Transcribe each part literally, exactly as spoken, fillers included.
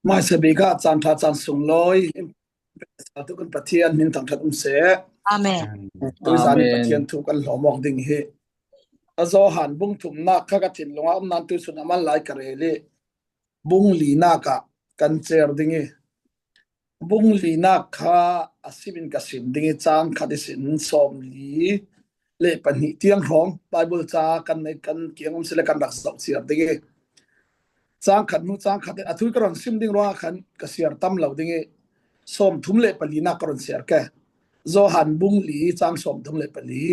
Hmaisa bik ah caan ṭha caan sunglawi in pe sal tu kan Pathian min thangṭhat um seh. Amen. Tuizan in Pathian thu kan hlawm awk ding hi. A Johan bung thumnak kha ka thinlung ah um nan tuisun a man lai ka rel i bung linak ah kan cer ding i bung linak kha a simin ka sim ding i cang khat i sin sawmli le pahnih tiang hrawng Bible ca kan nei kan kiang um si le kan rak zoh ciar ding i cang khat hnu cang khat a thu ka ron sim ding ruangah khan ka siar tam lo ding i sawmthum le palinak ka ron siar ke. Johan bung li cang sawmthum le pali.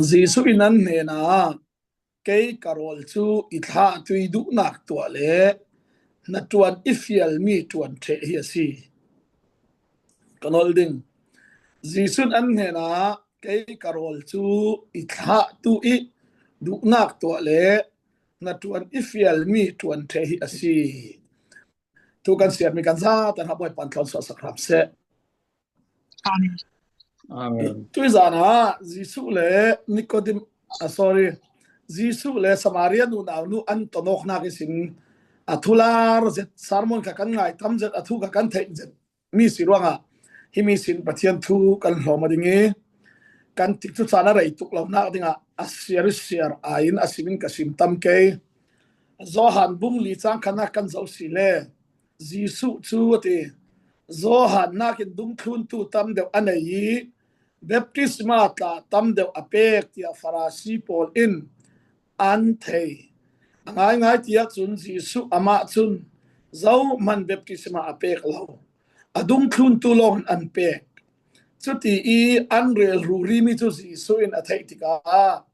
Jesuh in an hnenah, "Kei ka rawl cu i thlahtu i duhnak tuah le hnaṭuan i fialmi ṭuan ṭheh hi a si." Kan ol ding. Jesuh in an hnenah, "Kei ka rawl cu i thlahtu i duhnak tuah le hnaṭuan i fialmi ṭuan ṭheh hi a si." Thu kan siarmi kan zate in Bawipa in thlawn suahsak hram seh. Amen. Amen. Tuizan ah Jesuh le Nikodim, ah, sorry, Jesuh le Samaria nunau nu an tonawknak ihsin a thular zet, sermon kha kan ngai tam zet, a thu kha kan theih zet mi si ruangah himi sin Pathian thu kan hlawm a ding i kan tikcu caan a rei tuk lonak dingah a siar i siar aiin a simin ka sim tam kei. Johan bung li cang khatnak kan zoh si le Jesuh cu a ti, Johan nakin dungthluntu tam deuh a nei i baptisma tla tam deuh a pek, tiah Farasi pawl in an thei. A ngaingai tiah cun Jesuh amah cun zohman baptisma a pek lo, a dungthluntu lawng an pek. Cuti i an rel rurimi cu Jesuh in a theih tikah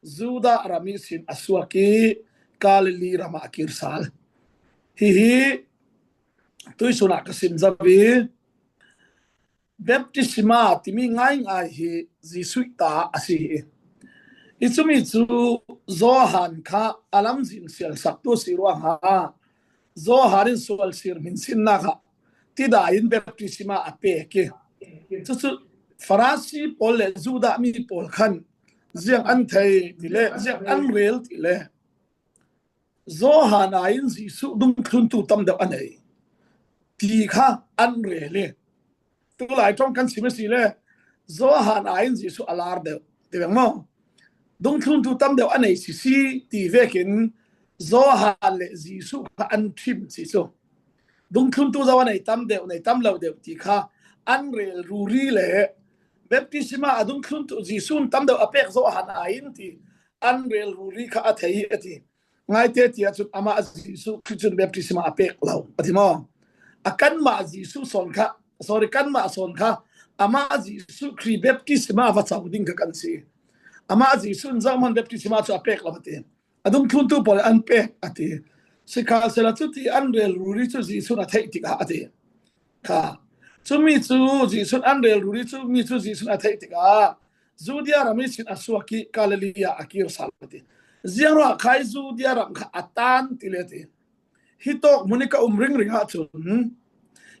Judah ram ihsin a suak i Galilee ram ah a kir sal. Hihi tuisun ah ka sim zo i baptisma timi ngaingai hi Jesuh ta a si hi. I cumi cu Johan kha a lamzin sialsaktu si ruangah Johan in sualsir hminsinnak ah tidai in baptisma a pek i cucu Farasi pawl le Judah mi pawl khan ziang an thei ti le ziang an rel ti le Johan aiin Jesuh dungthluntu tam deuh a nei ti kha an rel i tulai ṭong kan sim a si le Johan aiin Jesuh a lar deuh ti veng maw? Dungthluntu tam deuh a nei sisi ti vekin Johan le Jesuh kha an ṭhim si cu. Dungthluntu zo a nei tam deuh, nei tam lo deuh ti kha an rel ruri le baptisma a dungthluntu Jesuh in tam deuh a pek Johan aiin ti an rel ruri kha a thei hi a ti. Ngaite tiah cun amah Jesuh Khrih cun baptisma a pek lo a ti maw? A kanmah Jesuh sawn kha, sorry, kanmah sawn kha amah Jesuh Khrih baptisma va co ding kha kan si. Amah Jesuh in zohman baptisma cu a pek lo a ti. A dungthluntu pawl an pek a ti. Sikhalsehla cuti an rel ruri cu Jesuh in a theih tikah a ti. Kha. Cumi cu Jesuh in an rel ruri cu mi cu Jesuh in a theih tikah Judea ram ihsin a suak i Galilee ah a kir sal a ti. Ziangruangah khai Judea ram kha a tan ti le ti. Hi tawk hmun i ka um ringring ahcun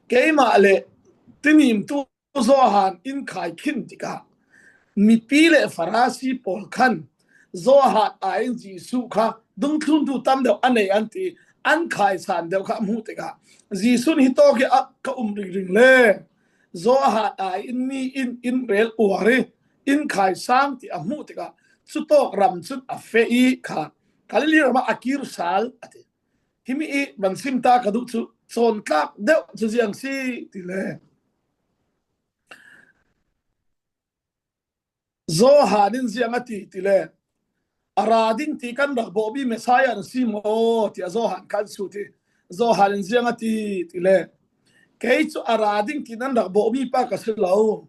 keimah le tinimtu Johan in khai khin tikah mipi le Farasi pawl khan Johan aiin Jesuh kha dungthluntu tam deuh a nei an ti an khaisan deuh kha a hmuh tikah Jesuh in hi tawk i a ka um ringring le Johan aiin mi in in rel uar i in khaisang ti a hmuh tikah cutawk ram cun a feh i kha Galilee ram ah a kir sal a ti. Himi i van sim ta ka duh cu cawntlak deuh cu ziang si ti le Johan in ziang a ti ti le a ra ding ti kan rak bawhmi Messiah na si maw tiah Johan kha an sut i Johan in ziang a ti ti le kei cu a ra ding ti nan rak bawhmi pa ka si lo.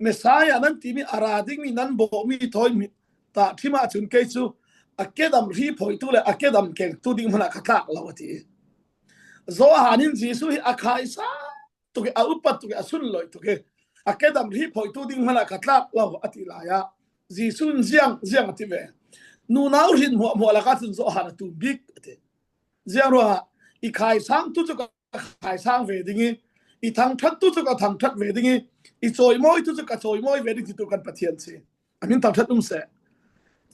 Messiah nan timi a ra dingmi nan bawhmi thawi mi tahṭhim ahcun kei cu a kedam hri phoitu le a kedam kengtu ding hmanah ka tlak lo a ti. Johan in Jesuh hi a khaisa tuk i a upat tuk i a sunloih tuk i a kedam hri phoitu ding hmanah ka tlak lo a ti lai ah Jesuh in ziang ziang a ti ve. Nunau hrin hmuahhmuah lakah cun Johan a tum bik a ti. Ziang ruangah i khaisang tu cu ka khaisang ve ding i i thangṭhat tu cu ka thangṭhat ve ding i i cawimawi tu cu ka cawimawi ve ding ti tu kan Pathian si. A min thangṭhat um seh.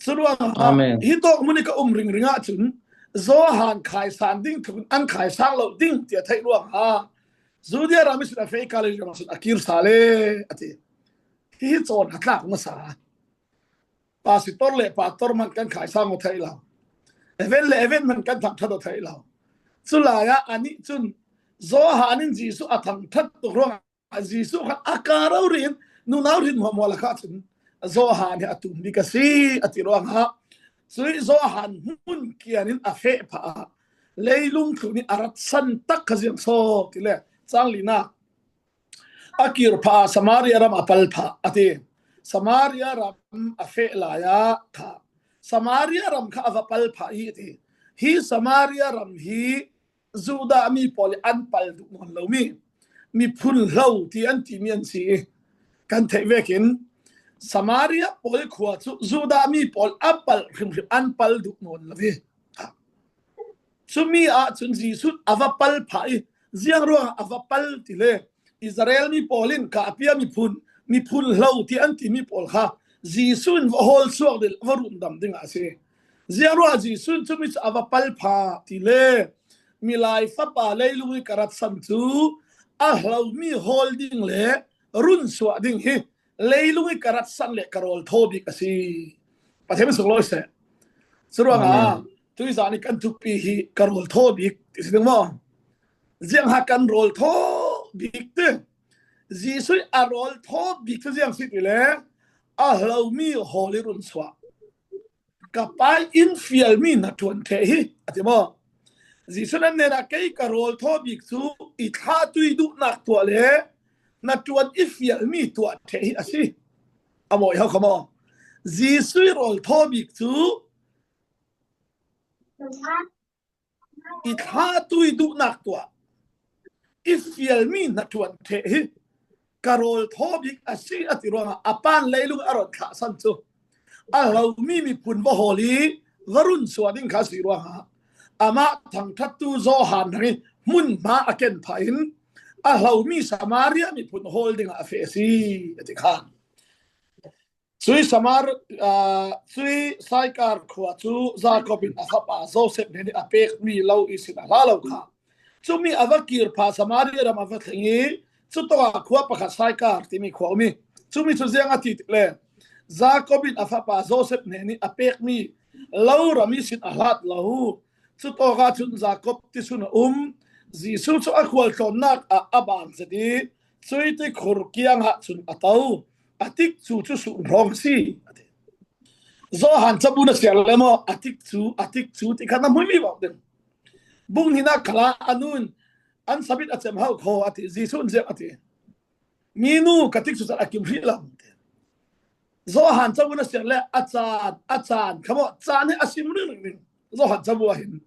Curuangah hi tawk hmun i ka um ringring ahcun Johan khaisan ding tlukin an khaisang lo ding tia theih ruangah Judea ram ihsin a feh i Galilee ram ah cun a kir sal e a ti. Hi hi cawn a tlak hmasa. Pastor le pastor man kan khaisang aw theih lo. Event le event man kan thangṭhat aw theih lo. Culai ah anih cun Johan in Jesuh a thangṭhat tuk ruangah Jesuh kha a kar rori in nunau hrin hmuahhmuah lakah cun Johan hi a tum bik a si a ti ruangah cui Johan hmun kian in a feh phah a leilung tlu nih a rat san tak kha ziang so ti le cang linak a kir phah a Samaria ram a pal phah a ti. Samaria ram a feh lai ah kha Samaria ram kha a va pal phah i a ti. Hi Samaria ram hi Judah mi pawl i an pal duh nawn lomi miphun hlo ti an timi an si i kan theih vekin Samaria pawl i khua cu Judah mi pawl a pal hrimhrim an pal duh nawn lo i cumi ah cun Jesuh a va pal phah i ziang ruangah a va pal ti le Israel mi pawl in kah a pia miphun miphun hlo ti an timi pawl kha Jesuh in va hawl suak ding va rundam dingah a si. Ziang ruangah Jesuh in cumi cu a va pal phah ti le Milai Fapa leilung i ka rat san cu a hlomi hawl ding le run suah ding hi leilung i ka rat san le ka rawl thaw bik a si. Pathian min sunglawi seh. Curuangah tuizan i kan thupi hi ka rawl thaw bik ti si ding maw? Ziang ha kan rawl thaw bik ti. Jesuh a rawl thaw bik cu ziang si ti le a hlomi hawl i run suah. Ka Pa in fialmi na ṭuan ṭheh hi a ti maw? Jesuh nan hnenah kei ka rawl thaw bik cu i thlah tui duhnak tuah le na ṭuan i fialmi tuah ṭheh hi a si. A mawi ho kha maw? Jesuh i rawl thaw bik cu i thlah tui duhnak tuah i fialmi hnaṭuan ṭheh hi ka rawl thaw bik a si a ti ruangah a pan leilung a rawn thlah san cu a hlomi miphun va hawl i va run suah ding kha a si ruangah amah thangṭhattu Johan hrang i hmun hma a ken phah in a hlomi Samaria miphun hawl dingah a feh a si a ti khan. Cui Samar, aa, cui Saikar khua cu Jakob in a fapa Josef hnen i a pekmi lo ihsin a hla lo kha. Cumi a va kir pha Samaria ram a va thleng i, cutawkah khua pakhat Saikar timi khua um i, cumi cu ziang a ti le Jakob in a fapa Josef hnen i a pekmi lo ram ihsin a hlat lo. Cutawkah cun Jakob tisun a um. Jesuh cu a khualtlawnnak ah a bang zet i, cui tikhur kiangah cun a to. A tikcu cu sun hrawng a si, a ti. Johan cabu na siar le maw? A tikcu, a tikcu ti kha na hmuimi bak ding. Bung hnihnak khalah a nu in an sabit a cem hau kho, a ti. Jesuh in ziang a ti. Minu ka tikcu caan a kim hrih lo, a ti. Johan cabu na siar le a caan, a caan kha maw? Caan hi a sim ringring ding. Johan cabu ah hin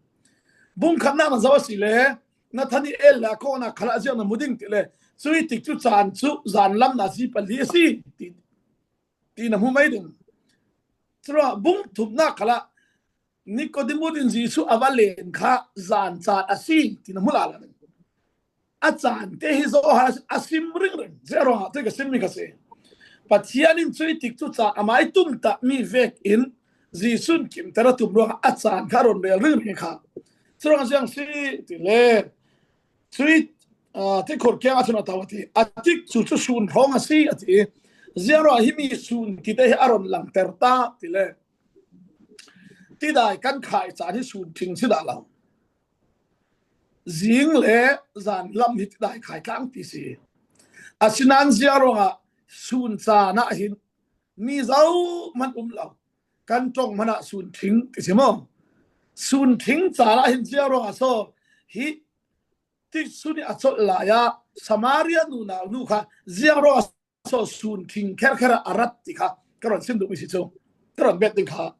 bung khatnak na zoh a si le Nathaniel le a kawhnak khalah ziang na hmu ding ti le cui tikcu caan cu zan lam nazi pali a si ti, ti na hmu mai ding. Curuangah bung thumnak khalah Nicodemus in Jesuh a va len kha zan caan a si ti na hmu lala ding. A caan te hi Johan a sim ringring. Ziah ruangah tui ka simmi kha si. Pathian in cui tikcu caan a mai tumtahmi vekin Jesuh in kimter a tum ruangah a caan kha a rawn rel ringring kha. Curuangah ziang si ti le cui, aa, tikhur kiangah cun a to a ti. A tikcu cu sun hrawng a si a ti. Ziah ruangah himi sun tite hi a rawn langter ta ti le tidai kan khai caan hi sun ṭhing si dah lo. Zing le zan lam hi tidai khai tlang ti si. Asinain ziah ruangah sun caan ah hin mi zohman um lo. Kan ṭong hmanah sun ṭhing ti si maw? Sun ṭhing caan ah hin ziah ruangah so hi tikcu nih a colh lai ah Samaria nunau nu kha ziah ruangah so sun ṭhing kherkher ah a rat ti kha ka rawn sim duhmi si cu ka rawn bet ding kha.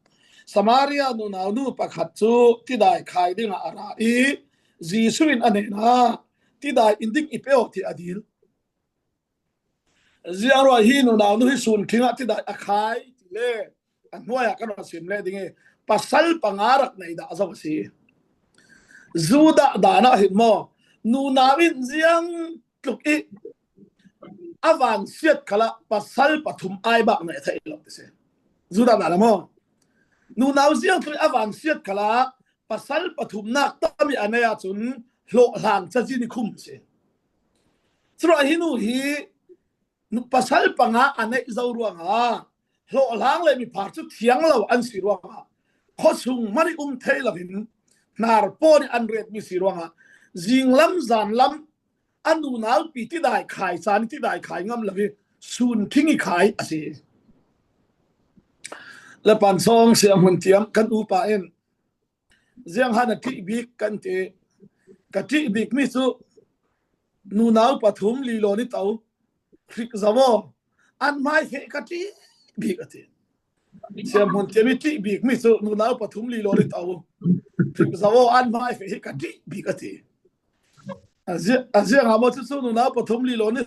Samaria nunau nu pakhat cu tidai khai dingah a ra i Jesuh in a hnenah tidai in ding i pe aw ti a dil. Ziah ruangah hi nunau nu hi sun ṭhing ah tidai a khai ti le a hnuai ah ka rawn sim leh ding i pasal panga rak nei dah zo a si. Judah dan ah hin maw nunau in ziang tluk i a vansiat khalah pasal pathum ai bak nei theih lo ti si. Judah dan ah maw nunau ziang tluk i a vansiat khalah pasal pathum nak tami a nei ahcun hlawhhlang cazin i khum si. Curuah hi nu hi nu pasal panga a neih zo ruangah hlawhhlang le miphar cu thiang lo an si ruangah khuasung hmanh i um thei loin hnar pawn i an retmi si ruangah zinglam zanlam a nunaupi tidai khai caan i tidai khai ngam lo i sun thing i khai a si. Le pansawng siang hmun tiam kan upa in ziang han a ṭih bik kan ti. Ka ṭih bikmi cu nunau pathum lilo ni to hrik zo aw, an hmai feh ka ṭih bik a ti. Siam hmun tiam i ṭih bikmi cu nunau pathum lilo ni to hrik zo aw, an hmai feh hi ka ṭih bik a ti. A ziang a maw cu cu nunau pathum lilo ni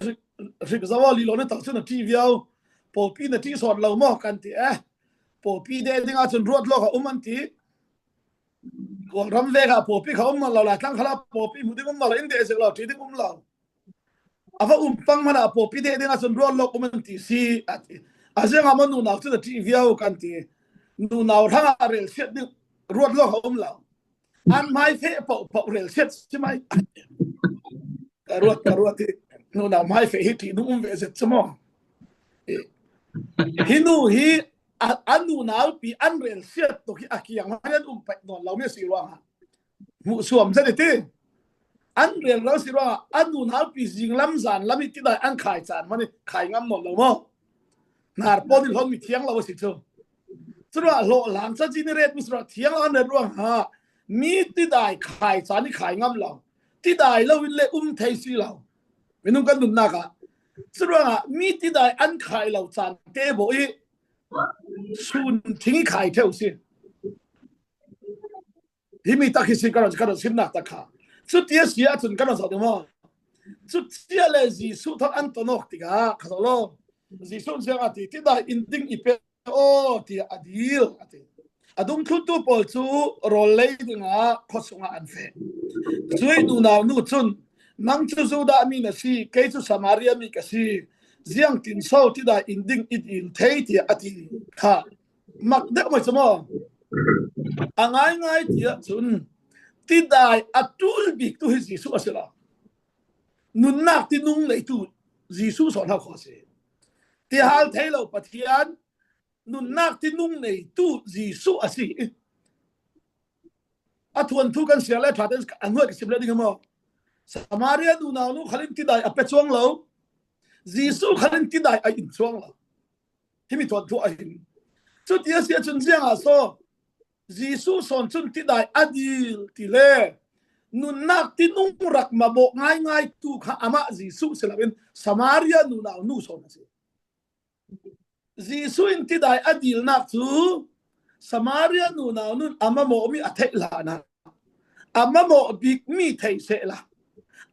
hrik zo aw, lilo ni to cu na ṭih viau, pawpi na ṭih sawn lo maw kan ti eh. Pawpi deh dingah cun ruat lawk a um an ti. Kawlram vek ah pawpi kha um lo, Laitlang khal ah pawpi hmu ding um lo, in deh zik lo, ṭih ding um lo. A va um pang hmanh ah pawpi deh dingah cun ruat lawk um an ti si a ti. A ziang a maw nunau cu na ṭih viau kan ti. Nunau hrangah relsiat ding ruat lawk a um lo. An hmai feh paoh paoh relsiat si mai. Ka ruat, ka ruat hi. Nunau hmai feh hi ṭih nu um ve zet cu maw? Hi nu hi a, a nunaupi an relsiat tuk hi a kiang hmanh an um paih nawn lomi a si ruangah hmuh suam zet i ti. An rel lo si ruangah a nunaupi zinglam zanlam i tidai an khai caan hmanh i khai ngam nawn lo maw? Hnar pawn i hlon mi thiang lo a si cu. Curuah hlawhhlang cazin i retmi curuah thiang lo an ret ruangah mi tidai khai caan i khai ngam lo. Tidai lo in le um thei si lo. Minung kan nunnak ah curuangah mi tidai an khai lo caan te bawh i sun thing i khai theu si. Himi tak hi si ka ron, ka ron simnak tak kha. Cuti a si ahcun ka ron zoh ding maw? Cutia le Jesuh thawk an ton awk tikah kha zoh law. Jesuh ziang a ti, tidai in ding i pe aw, tiah a dil a ti. A dungthluntu pawl cu rawl lei dingah khuasung ah an feh. Cuih nunau nu cun, nang cu Judah mi na si, kei cu Samaria mi ka si. Ziangtin so tidai in ding i dil thei, tiah a ti kha. Mak deuh mai cu maw? A ngaingai tiah cun tidai a ṭul biktu hi Jesuh a si lo. Nunnak tinung neitu Jesuh sawn hau kho a si. Tihal thei lo Pathian, nunnak tinung neitu Jesuh a si. A thuanthu kan siar le ṭha tein a hnuai ka sim le ding maw? Samaria nunau nu khalin tidai a pe cuang lo. Jesuh khalin tidai a in cuang lo. Himi thuanthu a hin. Cuti a si ahcun ziangah so Jesuh sawn cun tidai a dil ti le nunnak tinung rak mamawh ngaingai tu kha amah Jesuh si loin Samaria nunau nu sawn a si. Jesuh in tidai a dilnak cu Samaria nunau nun a mamawhmi a theih hlanah a mamawh bikmi thei sehla,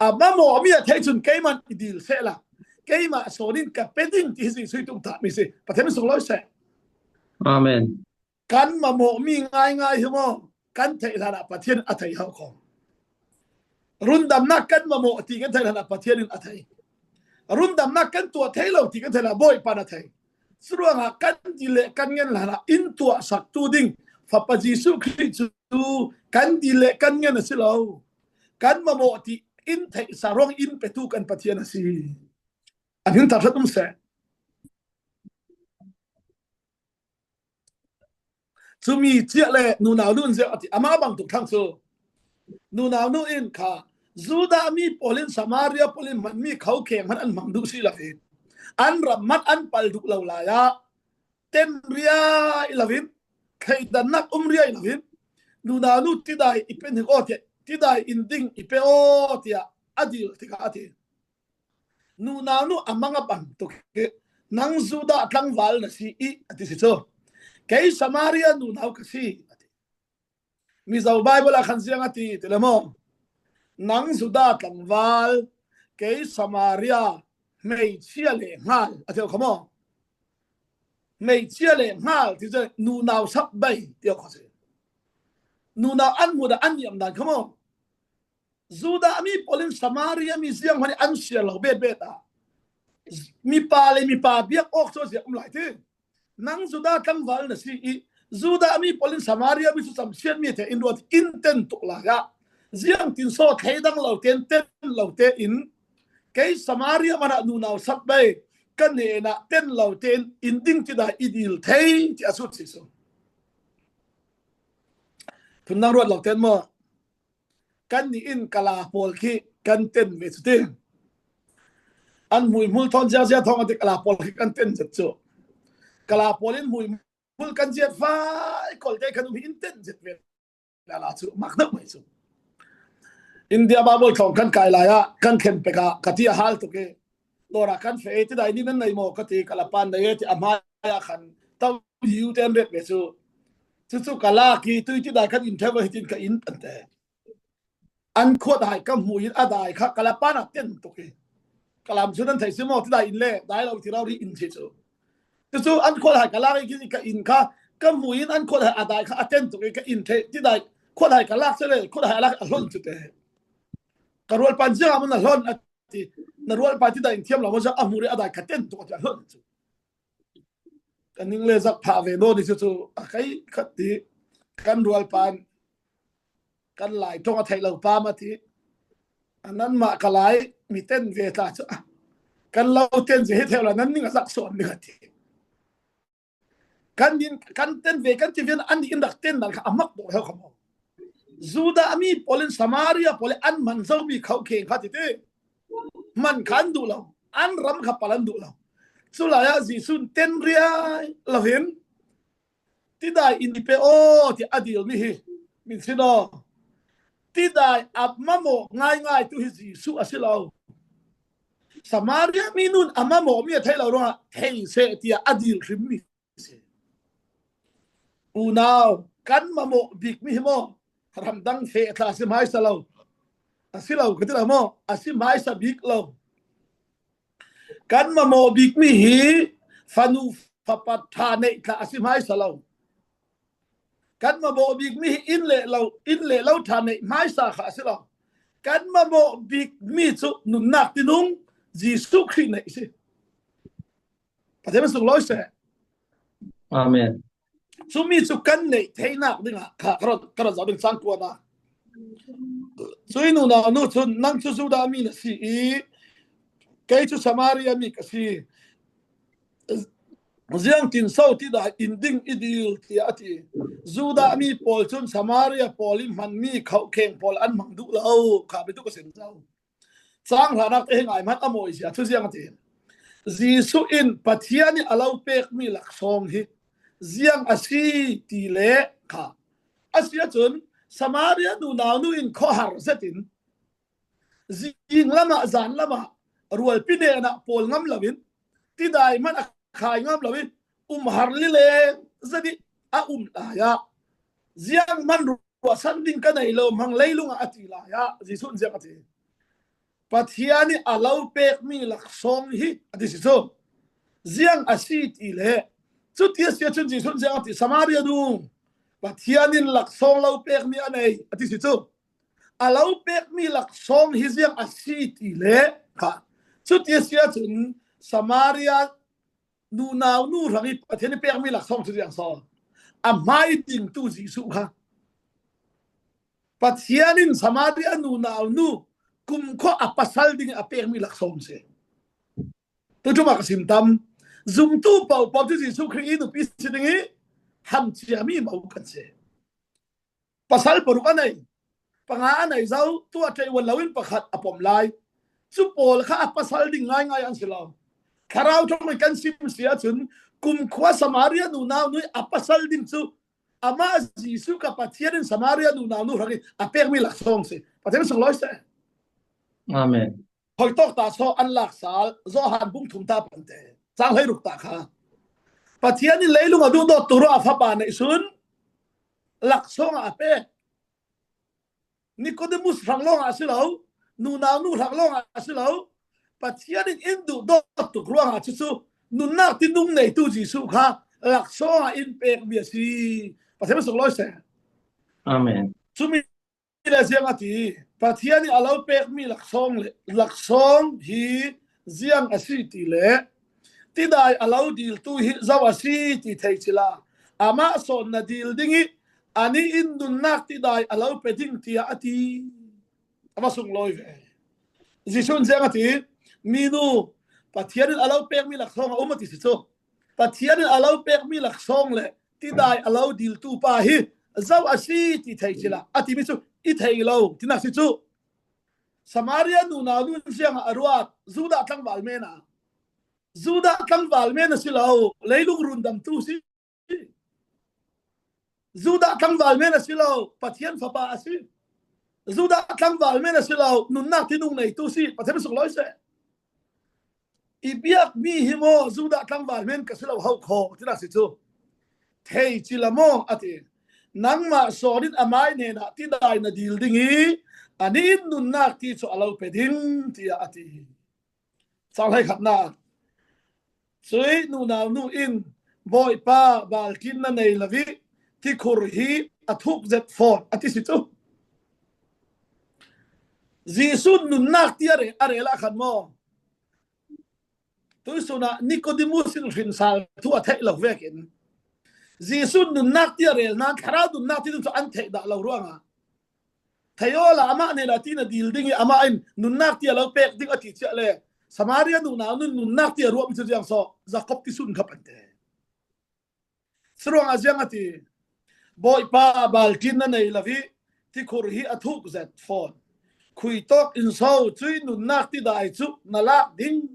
a mamawhmi a theih cun keimah i dil sehla, keimah sawn in ka pe ding ti hi Jesuh i tungtahmi si. Pathian sunglawi seh. Amen. Kan mamawhmi ngaingai hi maw? Kan theih hlanah Pathian a thei hau kho. Rundamnak kan mamawh ti kan theih hlanah Pathian in a thei. Rundamnak kan tuah thei lo ti kan theih hlanah Bawipa in a thei. Curuangah kan dil le kan ngen hlanah in tuahsaktu ding Fapa Jesuh Khrih cu kan dil le kan ngen a si lo. Kan mamawh ti in theihsa ruang in petu kan Pathian a si. A hmin thar hlat um seh. Cumi ciah le nunau nu in ziah a ti, amah bang tuk thang cu. Nunau nu in kha Judah mi pawl in Samaria pawl in hmanmi kho kheng hmanh an hmang duh si lo in, an ram hmanh an pal duh lo lai ah, ten riai lo in, thleidannak um riai lo in, nunau nu tidai i pe hnik aw tiah, tidai in ding i pe aw tiah a dil tikah a ti. Nunau nu a mang a bang tuk hi, nang Judah tlangval na si i a ti si cu. Kei Samaria nunau ka si a ti. Mizo Bible ah khan ziang a ti ti le maw? Nang Judah tlangval, kei Samaria hmeichhia le hngal a ti kha maw? Hmeichhia le hngal ti cu nunau sak bei ti kha si. Nunau an hmuh dah an niam dan kha maw? Judah mi pawl in Samaria mi ziang hmanh an siar lo bet bet ah, mipa le mipa biak awk cu a ziak um lai ti. Nang Judah tlangval na si i Judah mi pawl in Samaria mi cu camsiat mi te in ruat in ten tuk lai ah, ziangtin saw thleidang lo ten ten lo te in, kei Samaria man ah nunau sak bei, ka hnenah ten lo ten in ding tidai i dil thei, ti a sut si su. Thun nang ruat lo ten maw? Kan ni in kala pawl khi kan ten ve cu ti. An hmuihmul thawn ziazia thawng a ti kala pawl khi kan ten zet cu. Kala pawl in hmuihmul kan ziat fai kolte kan um hi in ten zet ve. Lala cu mak deuh mai cu. India Bible thawng kan kai lai ah kan thlen pek ah ka ti a hal tuk i. Dawra kan feh e, tidai ni nan nei maw ka ti, ka lapan nei e ti a hmai ah khan tau hi u ten ret ve cu. Cucu ka lak i tui tidai kan in ṭheu hitin ka in an te. An khuat hai ka hmu in a dai kha ka lapan ah ten tuk i. Ka lam cu nan thei si maw, tidai in le dai lo ti rori in si cu. Cucu an khuat hai ka lak i ka in kha ka hmu in an khuat hai a dai kha a ten tuk i ka in thei tidai khuat hai ka lak si le khuat hai a lak a hlon cu te. Ka rualpan ziang a mun a hlon a ti, na rualpa tidai in thiam lo maw, a hmu ri a dai ka ten tuk a ti a hlon cu. Ka ning le zak phah ve nawn i cu cu a kai khat ti kan rualpan kan lai ṭong a theih lo pa ma ti a nanmah ka lai mi ten ve tla cu a kan lo ten ve hi theu la nan ning a zak sawn ding a ti. Kan din, kan ten ve kan ti vian an in rak ten dan kha a mak dawh heu kha maw? Judah mi pawl in Samaria pawl in an man zo mi kho kheng kha ti ti. Man kha an duh lo. An ram kha pal an duh lo. Culai ah Jesuh in ten riai lo hin tidai in i pe aw ti a dil mi hi min sin aw. Tidai a mamawh ngaingai tu hi Jesuh a si lo. Samaria mi nun a mamawh mi a thei lo ruangah thei seh tiah a dil hrim mi si. Unau, kan mamawh bik mi hi maw? Ramdang feh tla a si hmaisa lo. A si lo ka ti lo maw? A si hmaisa bik lo. Kan mamawh bik mi hi fanu fapa ṭha neih tla a si hmaisa lo. Kan mamawh bik mi hi in le lo, in le lo ṭha neih hmaisa kha a si lo. Kan mamawh bik mi cu nunnak tinung Jesuh Khrih neih si. Pathian sunglawi seh. Amen. Cumi cu kan neih theinak dingah kha ka rak, ka rak zoh ding cang kuana. Cui nunau nu cun, nang cu Judah mi na si i kei cu Samaria mi ka si. Ziangtin so tidai in ding i dil, tiah a ti. Judah mi pawl cun Samaria pawl i hmanmi khokheng pawl an hmang duh lo kha biatu ka sim zo. Cang hranak te hi ngai hmanh a mawi zia cu ziang a ti. Jesuh in Pathian i a lo pekmi laksawng hi ziang a si ti le kha a si ahcun Samaria nunau nu in khuahar zetin zing lamah, zan lamah, rualpi hnenah pawl ngam loin, tidai hmanh a khai ngam loin, um har lileng zet i a um lai ah, ziang hmanh ruahsan ding ka nei lo hmang leilung ah a ti lai ah, Jesuh in ziang a ti. Pathian i a lo pekmi laksawng hi a ti si cu. Ziang a si ti le, cuti a si ahcun Jesuh in ziang a ti, Samaria nu, Pathian in laksawng lo pekmi a nei a ti si cu. A lo pekmi laksawng hi ziang a si ti le kha. Cuti a si ahcun Samaria nunau nu hrang i Pathian i pekmi laksawng cu ziang saw? A hmai dingtu Jesuh kha Pathian in Samaria nunau nu kumkhua a pasal ding a pekmi laksawng si. Tuṭum ah ka sim tam. Zumtu pohpoh cu Jesuh Khrih i nupi si ding i ham ciami mo kan si. Pasal paruk a nei, panga a nei zo, tu a tlaih uan loin pakhat a pom lai. Cu pawl kha a pasal ding ngaingai an si lo. Thlarau ṭong in kan sim si ahcun kumkhua Samaria nunau nu i a pasal ding cu amah Jesuh kha Pathian in Samaria nunau nu hrang i a pekmi laksawng si. Pathian sunglawi seh. Amen. Hoih tawk ta saw an lak sal, Johan bung thum ta pante, cang hleiruk ta kha. Pathian in leilung a duhdawt tu ruah a fapa neih sun laksawng ah a pek. Nikodemus hrang lawngah a si lo, nunau nu hrang lawngah a si lo. Pathian in in duhdawt tuk ruangah cucu nunnak tinung neitu Jesuh kha laksawng ah in pekmi a si. Pathian sunglawi seh. Amen. Cumi le ziang a ti, Pathian i a lo pekmi laksawng le, laksawng hi ziang a si ti le, tidai a lo diltu hi zo a si ti thei cila, amah sawn na dil ding ih, a nih in nunnak tidai a lo pe ding, tiah a ti. A va sunglawi ve. Jesuh in ziang a ti, minu, Pathian in a lo pekmi laksawng a um a ti si cu. Pathian in a lo pekmi laksawng le tidai a lo diltu pa hi zo a si ti thei cila a timi cu i thei lo tinak si cu. Samaria nunau nun ziangah a ruat? Judah tlangval men a, Judah tlangval men a si lo, leilung rundamtu si. Judah tlangval men a si lo, Pathian fapa a si. Judah tlangval men a si lo, nunnak tinung neitu si, Pathian sunglawi seh. I biakmi hi maw, Judah tlangval men ka si lo ho khaw, tinak si cu. Thei cila maw, a ti. Nangmah sawn in amai hnenah tidai na dil ding ih, a nih in nunnak ti cu a lo pe ding, tiah a ti. Cang hleikhatnak. Cuih nunau nu in, Bawipa, baltlin na nei lo ih, tikhur hi a thuk zet fawn, a ti si cu. Jesuh nunnak ti a re-, a rel ah khan maw? Tuisun ah Nicodemus in hrinsal thu a theih lo vekin Jesuh nunnak ti a rel nain thlarau nunnak ti ding cu an theih dah lo ruangah, thei awla amah hnenah ti na dil ding ih amah in nunnak ti a lo pek ding a ti ciah le, Samaria nunau nun nunnak ti a ruahmi cu ziang sawh, Jakob tisun kha pante. Curuangah ziang a ti, Bawipa, baltlin na nei lo ih, tikhur hi a thuk zet fawn. Khuitawk in so cuih nunnak tidai cu na lak ding?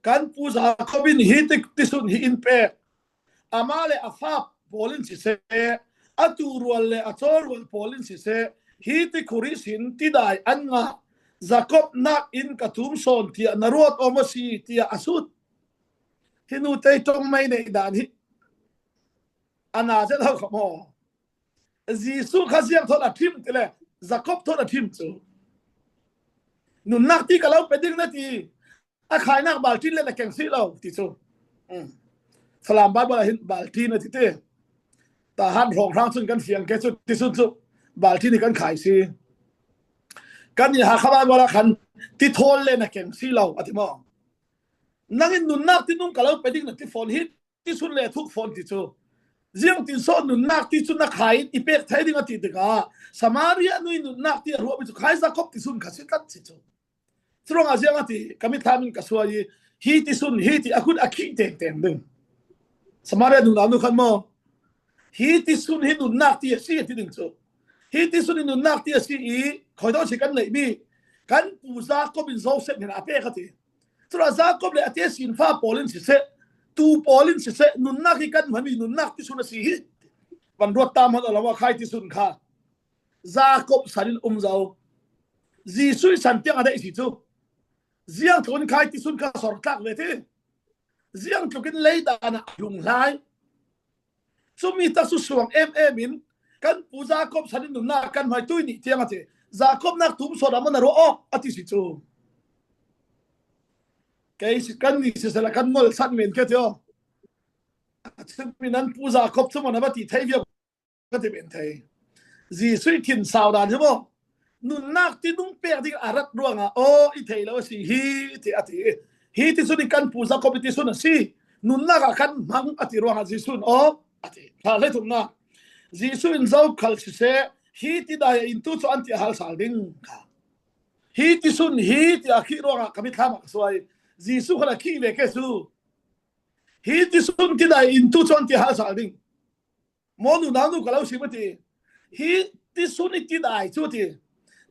Kan pu Jakob in hi ti, tisun hi in pek. Amah le a fa pawl in siseh, a tuurual le a cawrual pawl in siseh, hi tikhur ihsin tidai an ngah. Jakob nak in ka tum sawn tiah na ruat aw maw si, tiah a sut. Hi nu tei ṭong mai neih dan hi a na zet lo kha maw? Jesuh kha ziang thawn a ṭhim ti le, Jakob thawn a ṭhim cu. Nunnak ti ka lo pe ding na ti, a khainak baltlin le na keng si lo ti cu. Um. Falam Baibal ah hin baltlin a ti ti. Tahan hrawnghrang cun kan fiang ke cu, tisun cu baltlin hi kan khai si. Kan i Hakha Baibal ah khan ti thawl le na keng si lo a ti maw? Nang in nunnak tinung ka lo pe ding na ti fawn hi, tisun le thuk fawn ti cu. Ziangtin sawh nunnak ti cu na khai in i pek thei ding a ti tikah Samaria nu ih nunnak ti a ruahmi cu khai Jakob tisun kha si tlat si cu. Curuangah ziang a ti, ka mitthlam in ka suai ih, hi tisun hi ti a kut a khih tengteng ding. Samaria nunau nu khan maw? Hi tisun hi nunnak ti a si a ti ding cu. Hi tisun hi nunnak ti a si ih, khuitawk si kan neihmi, kan pu Jakob in Josef hnenah a pek a ti. Curuangah Jakob le a tesinfa pawl in siseh, tuu pawl in siseh, nunnak hi kan hmanmi nunnak tisun a si hi. Van ruat ta hmanh a lo ah khai tisun kha Jakob san in um zo. Jesuh ih san tiang a deih si cu. Ziangtluk in khai tisun kha sor tlak ve ti. Ziangtluk in lei dan ah a hlung hlai. Cumi taksu suang em em in kan pu Jakob san in nunnak kan hmai tui nih tiang a ti. Jakob nak tum sawt ah maw na ruah aw a ti si cu. Kei si kan ni sisela kan ngol san men ke ti aw. A cumi nan pu Jakob cu maw na va ti thei viau ka ti men thei. Jesuh ih thinsau dan hi maw? Nunnak tinung pek ding a rat ruangah aw i thei lo a si hi ti a ti. Hi tisun hi kan pu Jakob ih tisun a si. Nunnak ah kan hmang a ti ruangah Jesuh in aw a ti. Hla hleithumnak. Jesuh in zokhal siseh, hi tidai a intu cu an ti a hal sal ding kha. Hi tisun hi ti a khih ruangah ka mitthlam ah ka suai. Jesuh khal a khih ve ke cu. Hi tisun tidai a intu cu an ti a hal sal ding. Maw nunau nu ka lo sim a ti. Hi tisun ih tidai cu a ti.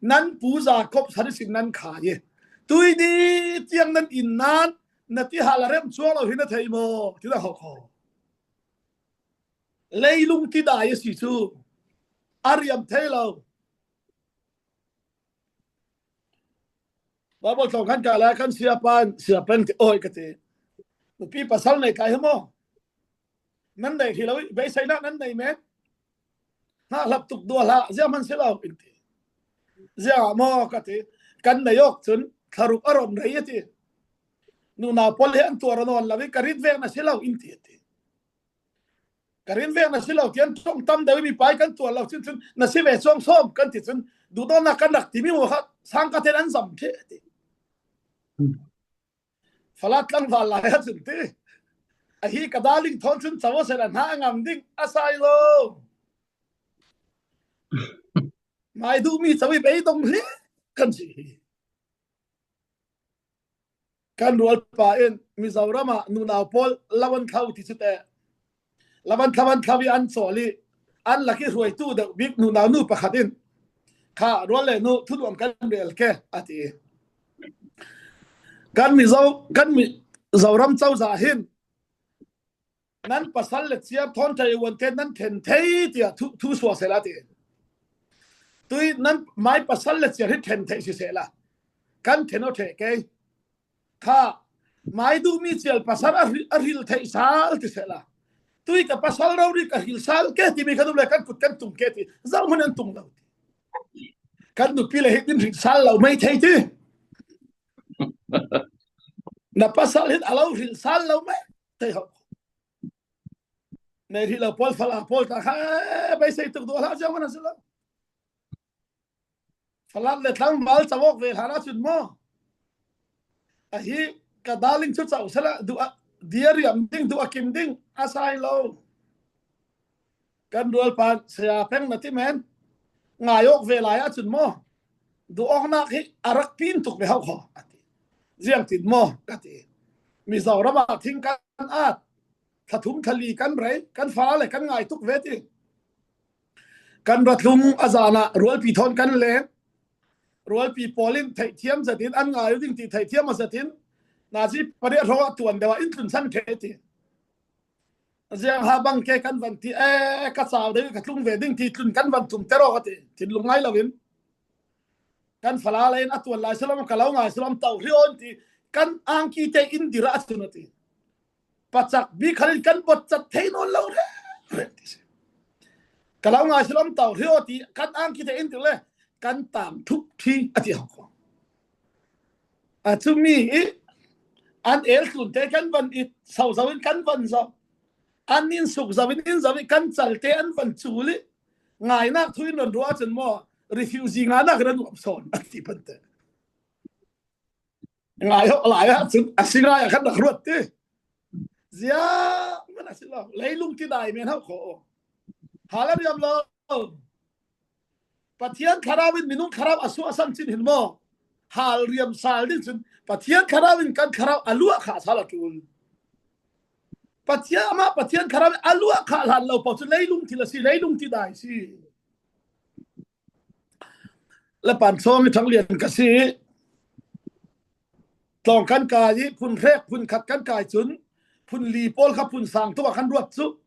Nan pu Jakob san ihsin nan khai ih. Tui ni tiang nan in nan na ti hal a rem cuang lo hi na thei maw? Ti na hawk haw. Leilung tidai a si cu. A riam thei lo. Baibal tlawng kan kah lai kan siapa in, siapa in ti awi ka ti. Nupi pasal nei kai hi maw? Nan nei hi lo ih, beiseinak nan nei men. Hna hlap tuk dua hlah, ziah hman si lo in ti. Ziah maw ka ti. Kan nei awk cun thlaruk a ron rei a ti. Nunau pawl hi an tuar a nawn lo ih, ka rit vek na si lo in ti a ti. Ka rin vek na si lo, tian ṭong tam deuh ih mipa ih kan tuar lo cin cun na si ve cuang sawm kan ti cun, duhdawtnak kan rak timi maw kha, sang ka ten an zam ṭheh ti. Falat tlangval lai ah cun ti. Ahi ka darling thawn chun chau a sela hna a ngam ding a sai lo. Mai duh mi chau i beidong hle kan si hi. Kan rualpa in Mizoram ah nunau pawl lawan thlau ti si te. Lawan thlau an thlau i an chawl i an lak i hruaitu deuh bik nunau nu pakhat in kha rual le nu thuduam kan rel ke a ti. Kan Mizo, kan Mizoram cozah hin nan pasal le chiar thawn thei uan te nan then thei tia thu, thu suah sela ti. Tui nan mai pasal le chiar hi then thei si sela. Kan then aw theh kei. Kha mai duh mi chial pasal a hril, a hril thei sal ti sela. Tui ka pasal rori ka hril sal ke ti mi kan um le kan kut kan tung ke ti. Zau hmun an tung lo ti. Kan nupi le hi din hril sal lo mai thei ti. Na pasal hin a lo hril sal lo mai thei ho. Nei hril lo pawl fala pawl ta kha beisei tuk duh hla ziau mana si lo. Falat le tlangval chawk ve hlan ah chun maw? Ahi ka darling chu chau sela duh a, dia riam ding duh a kim ding a sai lo. Kan rualpa saya peng na ti men ngai awk ve lai ah chun maw? Duh awknak hi a rak pin tuk ve hau kho a ti. Ziang tin maw ka ti. Mizoram ah thing kan at, thlathum thlali kan rei, kan fala le kan ngai tuk ve ti. Kan ratlung a zan ah rualpi thawn kan leng. Rualpi pawl in theihthiam zat in an ngai uh ding ti theihthiam a zat in nazi pariat hrawng ah tuan deuh ah in tlun san thei ti. Ziang ha bang ke kan van ti e, ka chau deuh ka tlung ve ding ti tlun kan van tum ter aw ka ti. Thinlung ngai lo in kan fala le in a tuan lai salom ka lo ngai salom tau hri on ti kan angki te in dira a chun a ti. Pachak bik khalin kan bot chat thei nawn lo reng reng ti si. Ka lo ngai si lom tau hri aw ti kan angki thei in ti le kan tang thup thi a ti hong kong. A chumi i an el tlun te kan van it sau zau in kan van zau. An in suk zau in in zau in kan chal te an van chul i ngainak thu in ron ruah chun maw refugee ngainak in an nuam sawn a ti pan te. Ngai hawk lai ah cun a si ngai ah kan rak ruat ti. Ziah man a si lo. Leilung ti dai men hau kho. Hal a riam lo. Pathian thlarau in minung thlarau a suah a san cin hin maw? Hal riam sal ding cun Pathian thlarau in kan thlarau a luah khah sal a tul. Pathian amah Pathian thlarau in a luah khah hlan lo paoh cun leilung ti la si, leilung ti dai si. Le pan sawng i thang lian ka si. Tlawng kan kai i phun hrek phun khat kan kai cun phun li pawl kha phun sang tuk ah kan ruat cu.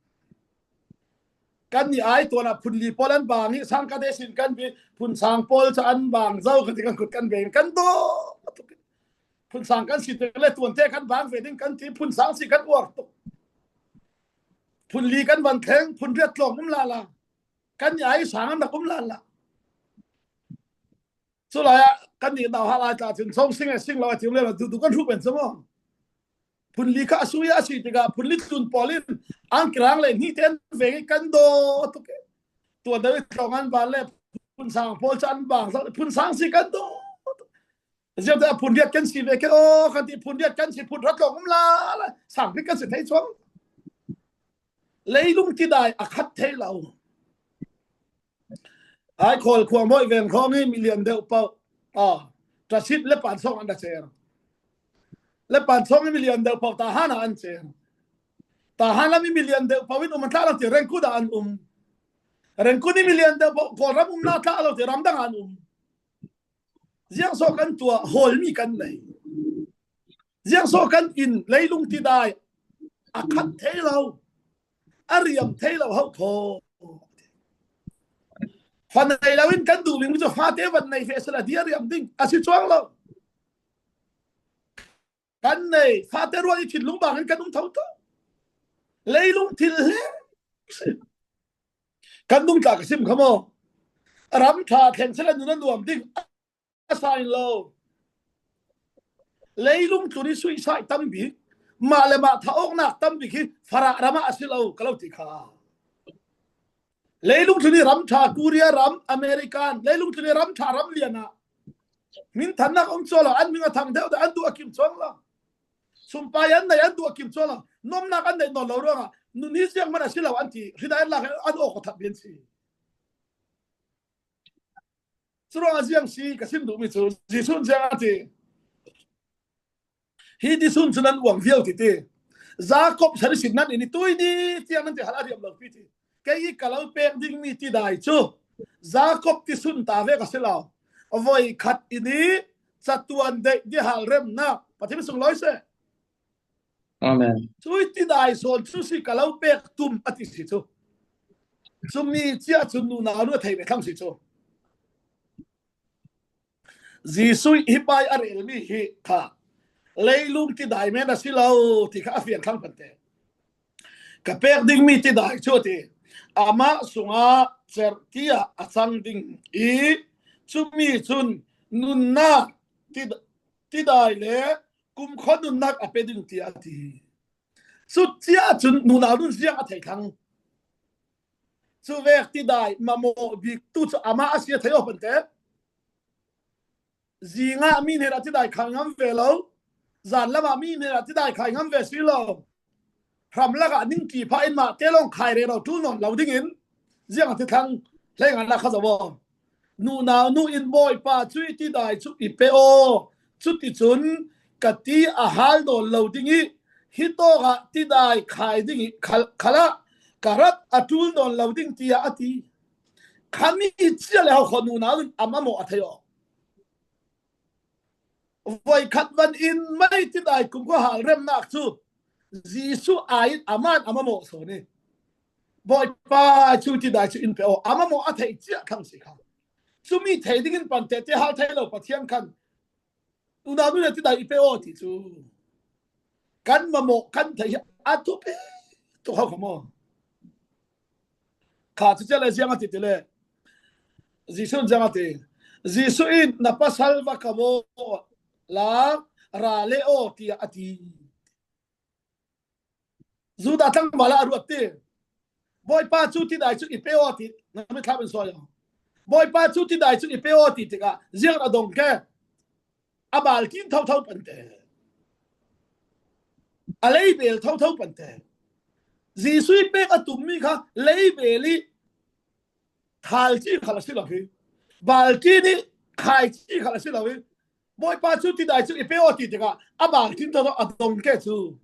Kan ni ai tuan ah phun li pawl an bang i sang ka te sin kan bi phun sang pawl cu an bang zo kan ti kan kut kan veng kan daw. Phun sang kan si te le tuan te kan bang ve ding kan ti phun sang si kan uar tuk. Phun li kan van thleng phun riat tlawng um lala. Kan ni ai sang an rak um lala. Cu lai ah kan nih nau hal ai tla cun sawng sing e sing lo a ti le duh duh kan hruh pen cu maw? Phun li kha a sui a si tikah phun li tlun pawl in an kirang le hnih te an veng i kan daw tuk e. Tuan deuh i tlawng an van le phun sang pawl cu an bang phun sang si kan daw tuk. Ziangte a phun riat kan si ve ke aw kan ti phun riat kan si phun rat tlawng um la la sang pi kan si thei cuang. Leilung ti dai a khat thei lo. Ai khawl khuang bawi veng hrawng hi milian deuh paoh. Ah, Trasit le Pansawng an da cer. Le Pansawng hi milian deuh paoh Tahan ah an cer. Tahan lam hi milian deuh paoh in um an tla lo ti Rengkut ah an um. Rengkut hi milian deuh paoh Kawlram umna tla lo ti ramdang ah an um. Ziang so kan tuah hawlmi kan nei. Ziang so kan in leilung ti dai a khat thei lo. A riam thei lo hauh kho. Fa nei lo in kan duh ding cu fate van nei ve sila dia riam ding a si cuang lo. Kan nei fate ruang i thinlung bang in kan um tho tho. Leilung thil hle. Kan nung tla ka sim kha maw? Ram ṭha thleng sila nun a nuam ding a sain lo. Leilung tlun i suicide tam bik mah le mah thah awknak tam bik hi Farah ram ah a si lo ka lo ti kha. Leilung tlun i ram ṭha Korea ram American leilung tlun i ram ṭha ram lian ah min thannak um cuang lo an ming a thang deuh deuh an duh a kim cuang lo. Sumpai an nei an duh a kim cuang lo. Nomnak an neih nawn lo ruangah nun hi ziang hman a si lo an ti. Hri dai an lak an awk a that bian si. Curuangah ziang si ka sim duhmi cu Jesuh in ziang a ti. Hi ti sun cu nan uang viau titi. Jakob san i sin nan in i tui ni tiang nan ti hal a riam lo pi ti. Kei i ka lo pek dingmi tidai cu Jakob ti sun ta vek a si lo. Voi khat in i catuan deih dihal remnak Pathian sunglawi seh. Amen. Cui tidai sawn cu si ka lo pek tum a ti si cu. Cumi cia cun nunau nu a thei ve thlang si cu. Jesuh hi pai a relmi hi kha leilung tidai men a si lo ti kha a fian thlang pante. Ka pek dingmi tidai cu a ti. Amah sungah cerh tiah a cang ding i cumi cun nunnak tid-, tidai le kumkhua nunnak a pe ding tiah a ti. Cutia cun nunau nun ziang a thei thlang. Cu vek tidai mamawh bik tu cu amah a si a thei aw pante. Zingah mi hnenah tidai khai ngam ve lo. Zanlamah mi hnenah tidai khai ngam ve si lo. Hramlakah ningki phah in mah te lawng khai rero ṭul nawn lo dingin ziang a ti thlang hlei ngannak kha zoh aw. Nunau nu in Bawipa cui tidai cu i pe aw. Cuticun ka ti a hal nawn lo ding i hitawkah tidai khai ding i khal-, khalah ka rat a ṭul nawn lo ding tiah a ti. Khami cia le hokhaw nunau nun a mamawh a thei aw. Voikhat van in mei tidai kumkhua hal remnak cu Jesuh ai in aman a mamawh sawn i Bawipa cu tidai cu in pe aw, a mamawh a thei cia thlang si kha. Cumi thei dingin pante te hal thei lo Pathian khan unau nu le tidai i pe aw ti cu kan mamawh kan thei hi a thupi tuk hau kha maw? Kha cu cia le ziang a ti ti le Jesuh in ziang a ti. Jesuh in na pasal va ka vaw la ra le aw tiah a ti. Judah tlangval ah a ruat ti. Bawipa cu tidai cu i pe aw ti. Na mitthlam in suai aw. Bawipa cu tidai cu i pe aw ti tikah ziang a dong ke. A baltin thotho pante. A leibel thotho pante. Jesuh i pek a tummi kha leibel i thalci khal a si lo hi. Baltin i khaici khal a si lo hi. Bawipa cu tidai cu i pe aw ti tikah a baltin thotho a dong ke cu.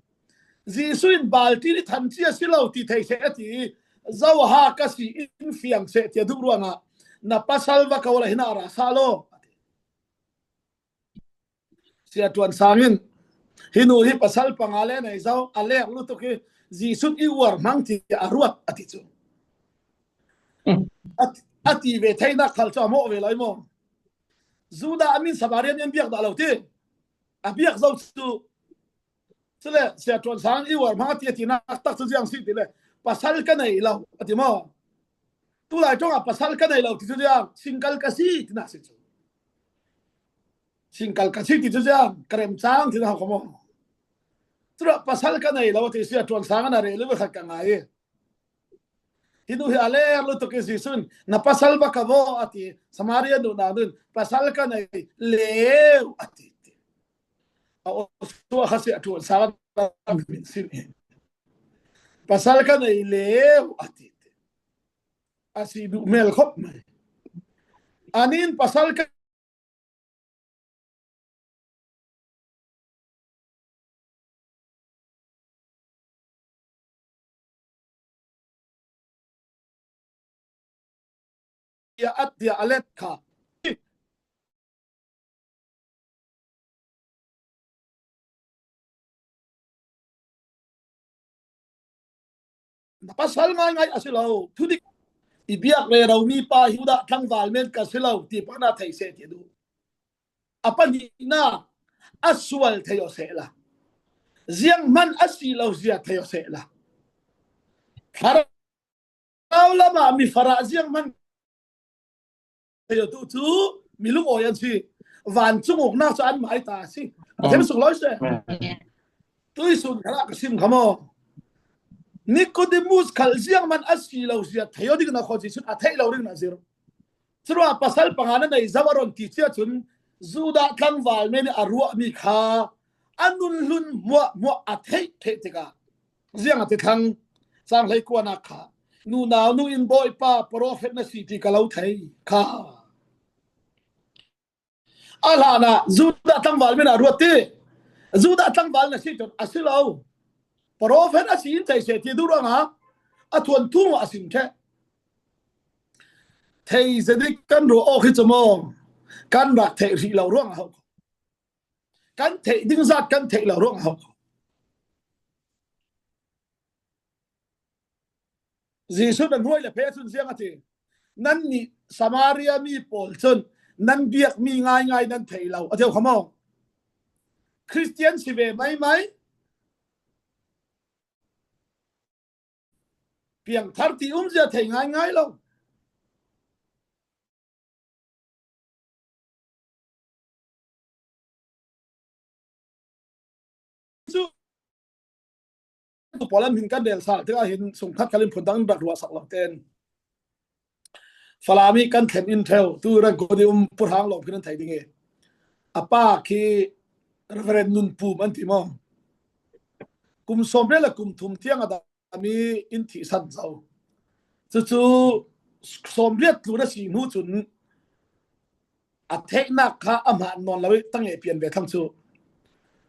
Jesuh in baltin i thanci a si lo ti thei seh a ti. Zoha ka si in fiang seh ti a duh ruangah na pasal va ko la hin a ra sa law. Sia Tuan Sang in hi nu hi pasal panga le nei zo a lek lutuk hi Jesuh i uar hmang ti a ruat a ti cu. A, a ti ve theinak khal cu a mawh ve lai maw? Judah a min Samaria mi an biak dah lo ti. A biak zo cu. Cule Sia Tuan Sang i uar hmang a ti a tinak tak cu ziang si ti le pasal ka nei lo a ti maw? Tulai ṭongah pasal ka nei lo ti cu ziang singkal ka si tinak si cu. Singkal ka si ti cu ziang ka remcang tinak hau ka maw? Cule pasal ka nei lo a ti Sia Tuan Sang an a rel i khat ka ngai i. Hi nu hi a lek lutuk i Jesuh in na pasal va ka vaw a ti. Samaria nunau nun pasal ka nei leu a ti. A aw suah kha si a ṭuan sal a min sin i. Pasal ka nei leu a ti. A si duh mel khop mai. Anin pasal ka tiah a tiah a let kha. Na pasal ngaingai a si lo, thudik i biak rero mi pa hi Judah tlangval men ka si lo ti pa na thei seh ti duh. A pahnihnak a sual thei aw sehla. Zianghman a si lo zia thei aw sehla. Thlarau lamah mi farah zianghman thei aw tu cu mi lungawi an si. Vancung uknak cu an mai ta a si. Pathian sunglawi seh. Tuisun khalah ka sim kha maw? Nikodemus khal zianghman a si lo zia thei aw ding na khaw Jesuh a theih lo ding na zir. Curuah pasal panga na nei zo a ron ti cia cun Judah tlangval men i a ruahmi kha a nun hlun muahmuah a theih theih tikah Ziang a ti thlang, sang hlei kuanak kha, nunau nu in Bawipa, profet na si ti ka lo thei kha. A hlanah Judah tlangval min a ruat ti. Judah tlangval na si tun a si lo. Profet a si in thei seh ti duh ruangah a thuanthu a sim ṭheh. Thei zedik kan ruah awk hi cu maw, kan rak theih hrih lo ruangah ho. Kan theih ding zat kan theih lo ruangah ho. Jesuh na hnuai le phe cun ziang a ti. Nannih Samaria mi pawl cun nan biakmi ngaingai nan thei lo a ti kha maw? Khristian si ve maimai, piangthar ti umzia thei ngaingai lo. Cu tu pawl an hin kan rel sal tikah hin sungkhat khalin phundang in rak ruahsak lo ten Falami kan thlen in ṭheu tu ran ko di um Pu Hrang Lawm khin an thei ding i a pa khi Reverend Nun Pum an ti maw? Kum sawmriat le kum thum tiang a dam i in thihsan zo. Cucu sawmriat tlun a si hnu cun a theihnak kha a hmaan nawn lo i tang e pian ve thlang cu.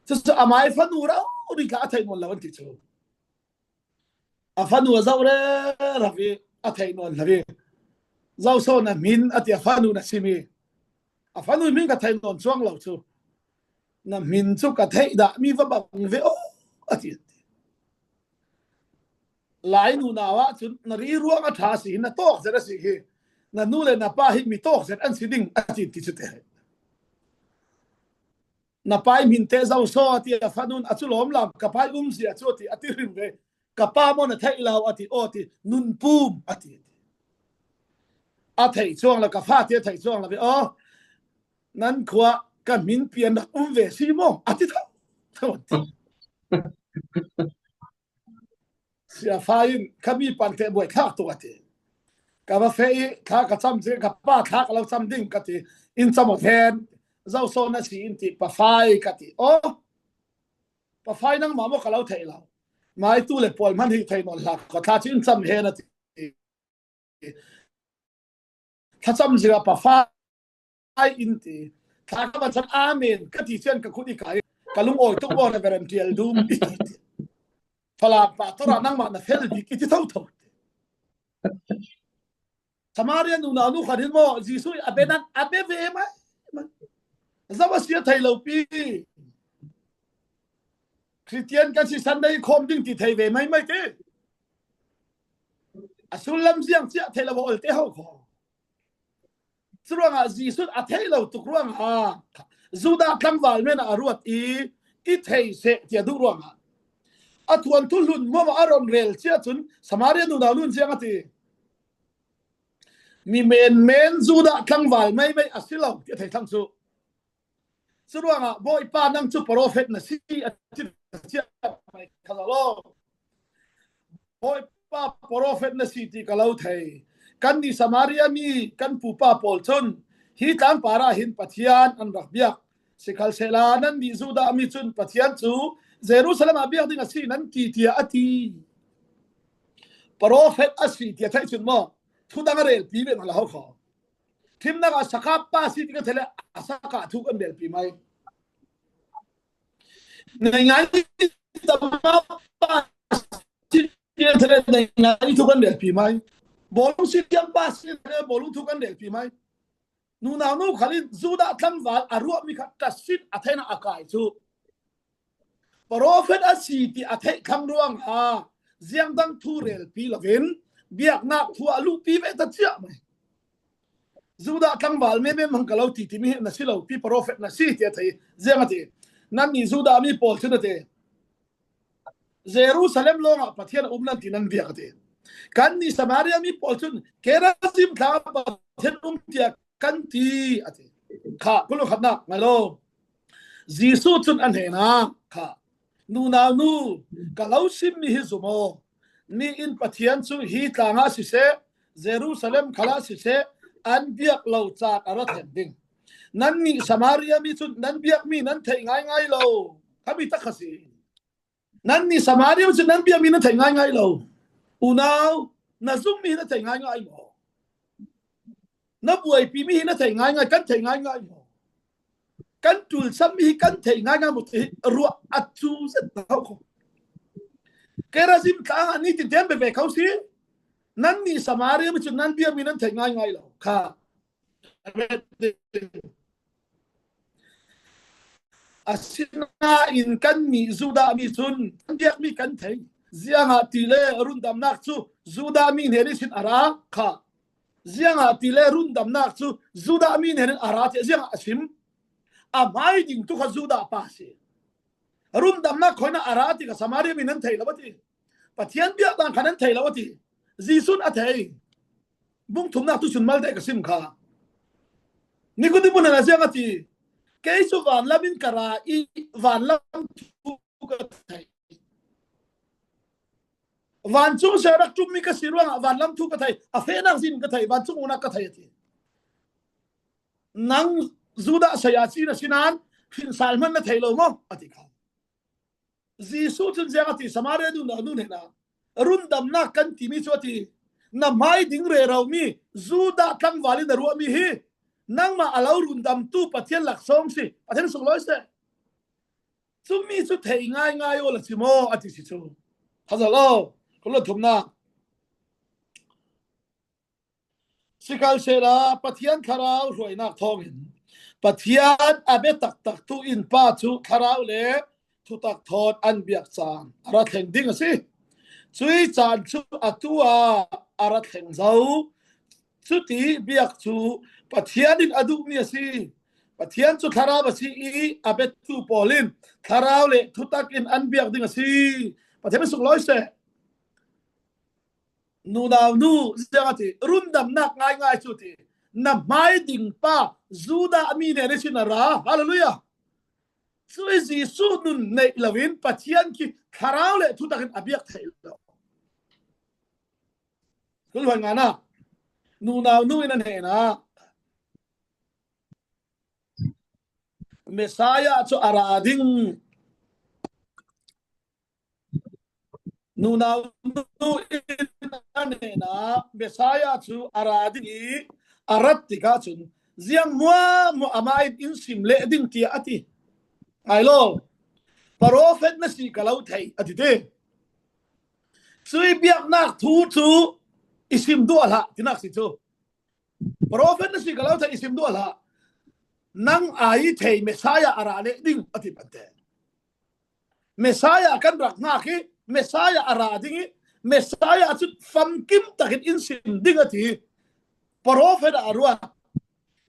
Cucu amai fanu rori kha a theih nawn lo an ti cu. A fanu a zoh rero i a theih nawn lo i, "Zo so na hmin?" a ti, a fanu na sim i, "A fanu hmin ka theih nawn cuang lo cu, na hmin cu ka theih dah mi va bang ve aw," a ti. Lai nunau ah cun, "Na ri ruang a ṭha si hi, na tawk zet a si hi, na nu le na pa hi mi tawk zet an si ding," a ti, ti cu te. "Na pai hmin te zo so?" a ti, a fanu in, "A cu lawmlam ka pai umzia cu," a ti, a ti hrim ve. "Ka pa maw na theih lo?" a ti, "Aw," a ti, "Nun Pum," a ti. "A theih cuang lo, ka fate a theih cuang lo ve. Aw, nan khua ka hmin pian rak um ve si maw?" a ti tho. Siafa in, "Kha mi pan te buai thlak tuk," a ti. "Ka va feh i thla ka cam cih, ka pa thla ka lo cam ding," ka ti. "In cam aw ven, zo so na si?" in ti. "Pa Fai," ka ti. "Aw, Pa Fai nangmah maw ka lo theih lo. Maitu le pawl hman hi thei nawn hlah ko, thla cu in cam hen," a ti. Thlacam zia Pa Fai in ti. Thla ka va cam, "Amen," ka ti cian ka khut i kai. "Ka lungawi tuk maw, Reverend Tial Dum?" i ti. "Falam pa tora nangmah na fel bik," i ti thotho. Samaria nunau nu khan hin maw, Jesuh i a be nan a be ve mai. Zo a si a thei lo pi. Khristian kan si Sunday khawm ding ti thei ve mai mai te. A sullam ziang ciah theih lo a ol te ho kho. Curuangah Jesuh a theih lo tuk ruangah Judah tlangval men a ruat i, "I thei seh," tiah duh ruangah a thuanthu hlun muam a ron rel ciah cun Samaria nunau nun ziang a ti. Mi menmen Judah tlangval maimai a si lo tiah thei thlang cu. Curuangah, "Bawipa, nang cu profet na si," a ti ciah mai kha lo. "Bawipa, profet na si ti ka lo thei. Kannih Samaria mi kan pupa pawl cun hi tlangpar ah hin Pathian an rak biak. Sikhalsehla nannih Judah mi cun Pathian cu Jerusalem ah biak ding a si nan ti," tiah a ti. Profet a si tiah theih cun maw, thudang a relpi ve hna lo kho. Thimnak ah sakap pa si ti kan theih le, a sakap thu kan relpi mai. Nei ngai tama pa si ti kan theih le, nei ngai thu kan relpi mai. Bawlung si tiang pa si ti kan theih le, bawlung thu kan relpi mai. Nunau nu khal in Judah tlangval a ruahmi kha ṭhat sin a theinak a kai cu. Profet a si ti a theih thlang ruangah ziang dang thu relpi loin biaknak thu a luhpi ve ta ciah mai. Judah tlangval menmen hmang ka lo ti timi hi na si lo pi, profet na si ti a thei. Ziang a ti, "Nannih Judah mi pawl cun," a ti, "Jerusalem lawngah Pathian a um nan ti nan biak," a ti. "Kannih Samaria mi pawl cun Gerizim tlang ah Pathian um tiah kan ti," a ti. Kha, kul khatnak ngai lo. Jesuh cun a hnenah kha, "Nunau nu, ka lo simmi hi zum aw. Mi in Pathian cu hi tlang ah siseh, Jerusalem khal ah siseh, an biak lo caan a ra thlen ding. Nannih Samaria mi cun nan biakmi nan theih ngaingai lo. Khami tak kha si. Nannih Samaria mi cun nan biakmi nan thei ngaingai lo. Unau, na zummi hi na thei ngaingai maw? Na buaipi mi hi na thei ngaingai, kan thei ngaingai maw? Kan ṭulchammi hi kan thei ngaingai maw? Ti hi ruah a cu zet hau kho. Kerazim tlang ah nitin tiang beve kho si. Nannih Samaria mi cun nan biakmi nan thei ngaingai lo kha. Asinain kannih Judah mi cun kan biakmi kan thei. Ziangahtile rundamnak cu Judah mi hnen ihsin a ra kha. Ziangahtile rundamnak cu Judah mi hnen in a ra tiah ziangah a sim? A hmai ding tu kha Judah pa a si. Rundamnak khawi in a ra ti kha Samaria mi nan thei lo a ti. Pathian biaknak kha nan thei lo a ti. Jesuh in a thei. Bung thumnak tu cun malte ka sim kha. Nikodemu hnen ah ziang a ti. Kei cu vanlam in ka ra i vanlam thu ka thei. Vancung si a rak ṭummi ka si ruangah vanlam thu ka thei. A fehnak zin ka thei. Vancung uknak ka thei a ti. Nang Judah saya si na si nain hrinsal hman na thei lo maw? A ti kha. Jesuh cun ziang a ti, Samaria nunau nu hnenah, rundamnak kan timi cu a ti, na hmai ding reromi Judah tlangval in na ruahmi hi nangmah a lo rundamtu Pathian laksawng si. Pathian sunglawi seh. Cumi cu thei ngaingai aw la si maw a ti si cu. Kha zo lo. Kul thumnak. Sikhalsehla Pathian thlarau hruainak thawngin Pathian a bia taktaktu in pa cu thlarau le thutak thawn an biak caan a ra thleng ding a si. Cui caan cu atu ah a ra thleng zo. Cuti biak cu Pathian in a duhmi a si. Pathian cu thlarau a si i a biatu pawl in thlarau le thutak in an biak ding a si. Pathian sunglawi seh. Nunau nu, ziang a ti, rundamnak ngaingai cu ti, na hmai ding pa Judah mi hnen ihsin a ra. Hallelujah. Cui Jesuh nun neih loin Pathian khi thlarau le thutak in a biak thei lo. Kul hluai nganak. Nunau nu in a hnenah Messiah cu a ra ding. Nunau nu in a hnenah Messiah cu a ra ding i a rat tikah cun ziang hmuahhmuah amah in in sim leh ding tiah a ti. Ngai law, profet na si ka lo thei a ti ti. Cui biaknak thu cu i sim duah hlah tinak si cu. Profet na si ka lo thei i sim duah hlah. Nang aa thei Messiah a ra leh ding a ti pante. Messiah kan rak hngak i Messiah a ra ding i Messiah cu famkim takin in sim ding a ti. Profet a ruat.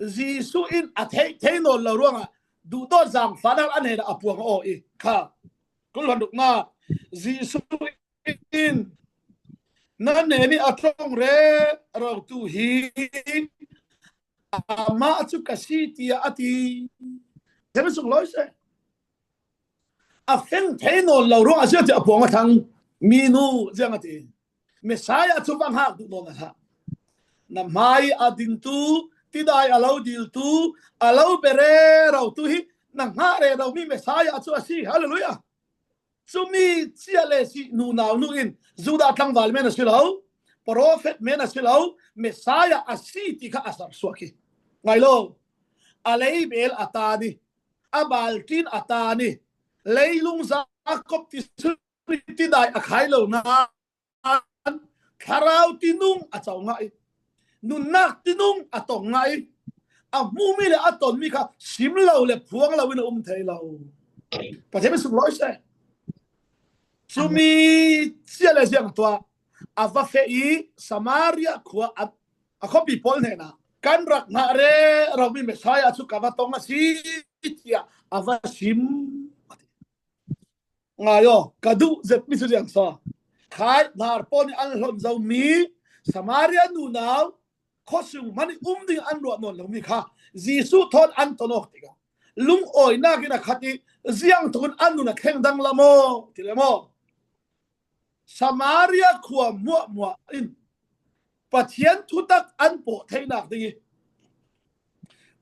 Jesuh in a theih thei nawn lo ruangah duhdawt zaangfahnak an hnenah a puang aw i kha. Kul hluan ruknak. Jesuh in nan hnen i a ṭong rerotu hi amah cu ka si, tiah a ti. Thei sunglawi seh. A feng thei nawn lo ruangah a si a ti a puang a thang. Mi nu ziang a ti. Messiah cu va hngak duh nawn a hlah. Na hmai a dingtu, tidai a lo diltu, a lo bia rerotu hi na hngak reromi Messiah cu a si. Hallelujah. Cumi cia le si nunau nu in Judah tlangval men a si lo, profet men a si lo, Messiah a si ti kha a sersuak hi. Ngai law, a leibel a tan i, a balṭin a tan i, leilung zakop ti sun i tidai a khai lo nain thlarau tinung a co ngah i, nunnak tinung a tong ngah i, a hmuhmi le a tonmi kha sim lo le phuang lo in a um thei lo. Pathian sunglawi seh. Cumi cia le ziang tuah a va feh i Samaria khua a, a khuapi pawl hnenah kan rak hngak reromi Messiah cu ka va tong a si, tiah a va sim. Ngai aw, ka duh zetmi cu ziang saw. Khai hnar pawl nih an hlon zomi Samaria nunau khuasung hmanh i um ding an ruah nawn lomi kha Jesuh thawn an ton awk tikah lungawinak in a khat i ziang tuk in an nun a thleng dang la maw ti le maw? Samaria khua hmuahhmuah in Pathian thutak an pawh theinak ding i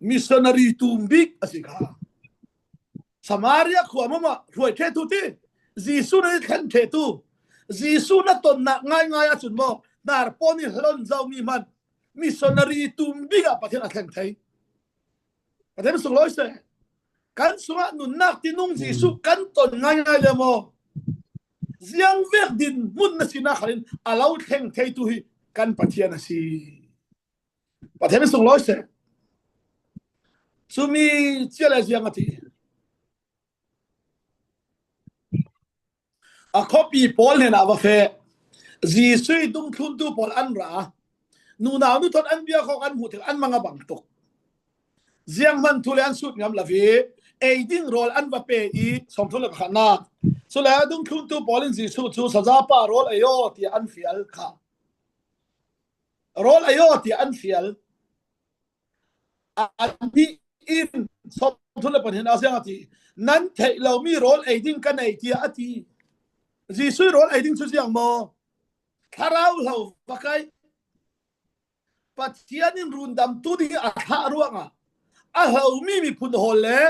missionary tum bik a si kha. Samaria khua hmuahhmuah hruai ṭheh tu ti, Jesu na i thleng thei tu, Jesu na tonnak ngaingai ahcun maw, narpawn i hlon zo mi hman, missionary tum bik ah Pathian a thleng thei. Pathian sunglawi seh. Kan sungah nunnak tinung Jesu kan ton ngaingai le maw, ziang vek din hmun na sinak khalin a lo thleng thei tu hi kan Pathian a si. Pathian sunglawi seh. Cumi cia le ziang a ti. A khuapi pawl hnenah va feh. Jesu i dungthluntu pawl an ra. Nunau nu thawt an bia khawk an hmuh tik an mang a bang tuk. Zianghman thu le an sut ngam lo i ei ding rawl an va pe i sawmthum le pakhatnak. Cule a dungthluntu pawl in Jesu cu, "Sazapa rawl ei aw," tiah an fial kha. Rawl ei aw tiah an fial. Anih in sawmthum le pahnih ah ziang a ti, "Nan theih lomi rawl ei ding ka nei," tiah a ti. Jesuh rawl ei ding cu ziang maw? Thlarau hlo va kaih. Pathian in rundamtu ding a thlah ruangah a hlomi miphun hawl le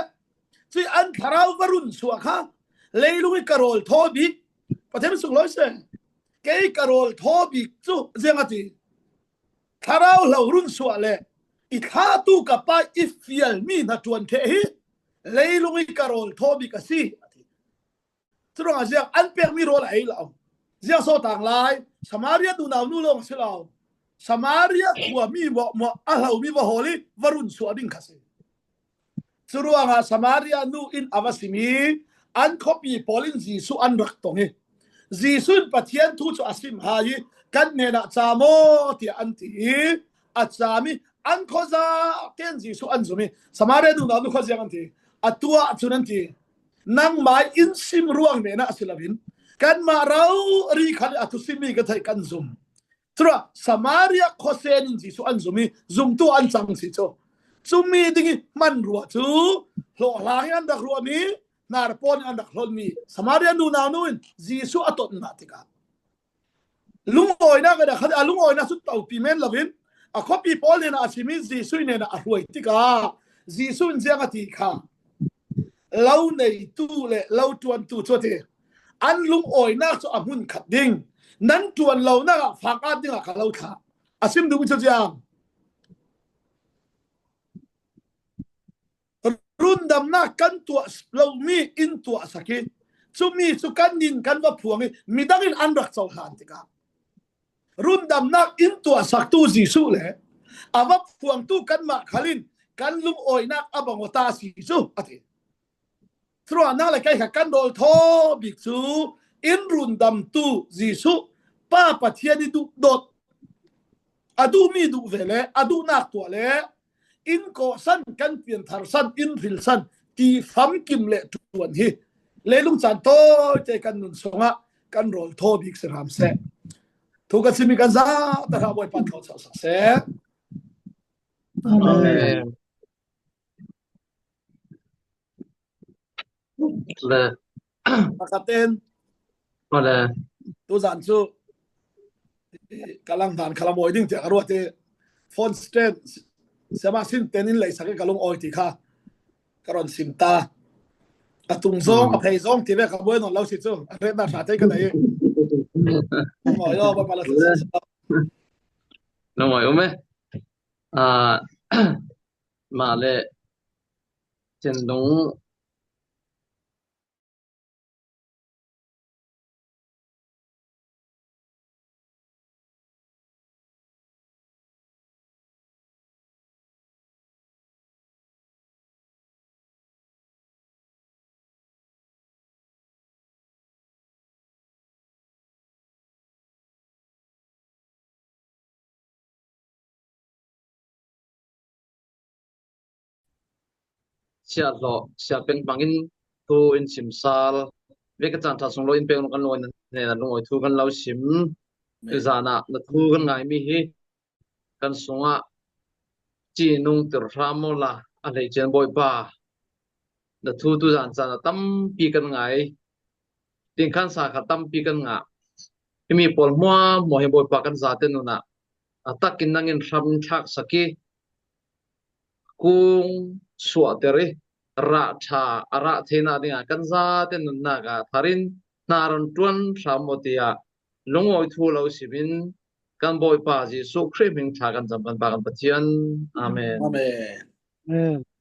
cui an thlarau va run suah kha, leilung i ka rawl thaw bik. Pathian sunglawi seh. Kei ka rawl thaw bik cu ziang a ti. Thlarau hlo run suah le i thlahtu ka Pa i fialmi hna ṭuan ṭheh hi leilung i ka rawl thaw bik a si, a ti. Curuangah ziang an pekmi rawl a ei lo. Ziang sawtang lai, Samaria nunau nu lawng a si lo. Samaria khuami muahmuah a hlomi va hawl i va run suah ding kha si. Curuangah Samaria nu in a va sim i an khuapi pawl in Jesuh an rak tong i Jesuh in Pathian thu cu a sim hai i, "Kan hnenah ca maw?" tiah an ti i a cam i an khuazah tein Jesuh an zum i Samaria nunau nu khuaziang an ti. Atu ahcun an ti, "Nangmah in sim ruang hnenah a si loin kanmah rori khal a thusimmi ka theih kan zum." Curuah Samaria khuasen in Jesuh an zum i zumtu an cang si cu. Cumi ding i hmanrua cu hlawhhlang i an rak ruahmi, narpawn i an rak hlonmi Samaria nunau nu in Jesuh a tonhnak tikah lungawinak a rak, a lungawinak cu topi men loin a khuapi pawl hnenah a sim i Jesuh hnenah a hruai tikah Jesuh in ziang a ti kha, "Lo neitu le lo ṭuantu cu," a ti, "an lungawinak cu a hmunkhat ding, nan ṭuan lonak ah fak at dingah ka lo thlah." A sim duhmi cu ziang? Rundamnak kan tuah lomi in tuahsak i cumi cu kan in kan va phuang i midang in an rak cohlan tikah rundamnak in tuahsaktu Jesuh le a va phuangtu kanmah khal in kan lungawinak a bang aw ta si cu, a ti. Curuangah nang le kei kha kan rawl thaw bik cu in rundamtu Jesuh Pa Pathian i duh dawt, a duhmi duh ve le a duhnak tuah le in kawhsan, kan pianthar san, in hril san ti famkim le ṭuan hi leilung caan tawite kan nun sungah kan rawl thaw bik si hram seh. Thu ka chimmi kan zahtak ah Bawipa thawhcawh sak seh. Amen. Le. Pakhat in. Aw le. Tuzan cu ka lang hlan kha lam awi ding tiah ka ruat i phone stand, siama sin ten in lei sak i ka lung awi ti kha ka ron sim ta. A tung zong, a phei zong ti ve ka buai nawn lo si cu, a hretnak hra te ka nei i. Aw, aw, aw, aw, aw. Lung awi um e. Ah, mah le, cin lung Sia hlawh, sia peng hmangin thu in sim sal. Ve ka caan ṭha sung lo in peng kan lo in hnenah lungawi thu kan lo sim. Tuzan ah na thu kan ngaimi hi kan sungah ci nung tir hram maw la, a hleice in Bawipa, na thu tuzan caan ah tampi kan ngai. Dingkhan sa kha tampi kan ngah. Himi pawl hmuahhmuah hi Bawipa kan zate nun ah a takin nang in hram thlak sak i kung suahter i rah ṭha a rah theinak dingah kan zate nunnak ah thar in hna ron ṭuan hram maw tiah lungawi thu lo simin kan Bawipa Jesuh Khrih hming ṭha kan cam kan Pa kan Pathian. Amen. Amen.